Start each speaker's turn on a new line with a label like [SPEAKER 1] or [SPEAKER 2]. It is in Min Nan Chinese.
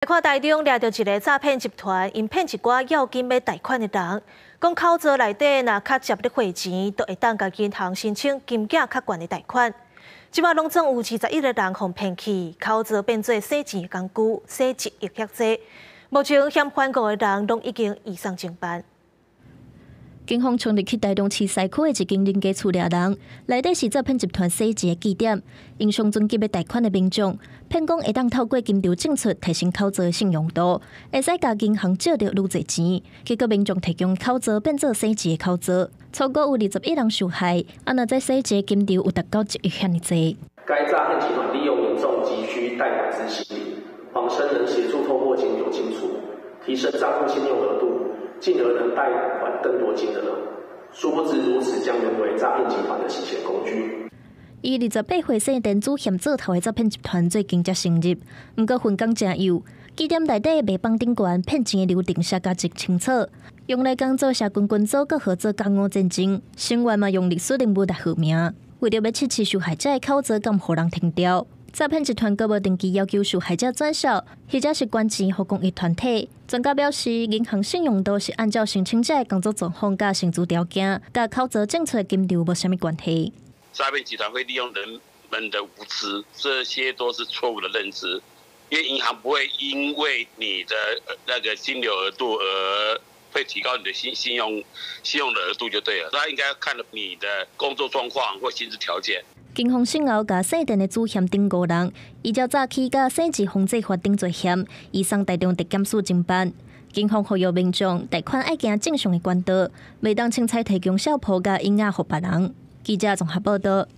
[SPEAKER 1] 看台中掠著一个詐騙集團，𪜶騙一寡要緊欲貸款的人，講口座內底若較捷咧匯錢，就會當共銀行申請金額較懸的貸款。這擺攏總有21個人予騙去，口座變做洗錢的工具，洗1億遐濟。目前嫌犯五个人攏已經移送偵辦。
[SPEAKER 2] 警方衝入去台中市西區的一間人家厝掠人，內底是詐騙集團洗錢的據點，𪜶上尊級欲貸款的民眾，騙講會當透過金流進出提升口座的信用度，會使共銀行借著愈濟錢。結果民眾提供口座變做洗錢的口座，初估有21人受害，啊若這洗錢金流有達到1億遐爾濟。
[SPEAKER 3] 該詐騙集團利用民眾急需貸款之心理，謊稱能協助透過金流進出，提升帳戶信用額度，進而能貸款更多金額。殊不知如此將淪為詐騙集團的洗錢工具。
[SPEAKER 2] 以28歲姓陳主嫌做頭的詐騙集團最近才成立，毋過分工誠幼，據點內底賣房頂懸騙錢的流程寫甲真清楚，用來工做社群群組，閣合作江湖戰爭，成員嘛用歷史人物來號名，為著欲測試受害者的口座敢予人停掉。詐騙集團閣無定期要求受害者轉賬，或者是捐錢予公益團體。專家表示，銀行信用度是按照申請者的工作狀況佮薪資條件，佮口座進出的金流無啥物關係。
[SPEAKER 4] 詐騙集團會利用人們的無知，這些都是錯誤的認知。因為銀行不會因為你的那個金流額度而會提高你的信用的額度就對了。他應該要看你的工作狀況或薪資條件。
[SPEAKER 2] 警方訊後，共姓陳的主嫌等五人，依照詐欺佮洗錢防制法等罪嫌，移送台中地檢署偵辦。警方呼籲民眾貸款愛行正常的管道，袂當凊彩提供數簿佮影額予別人。記者綜合報道。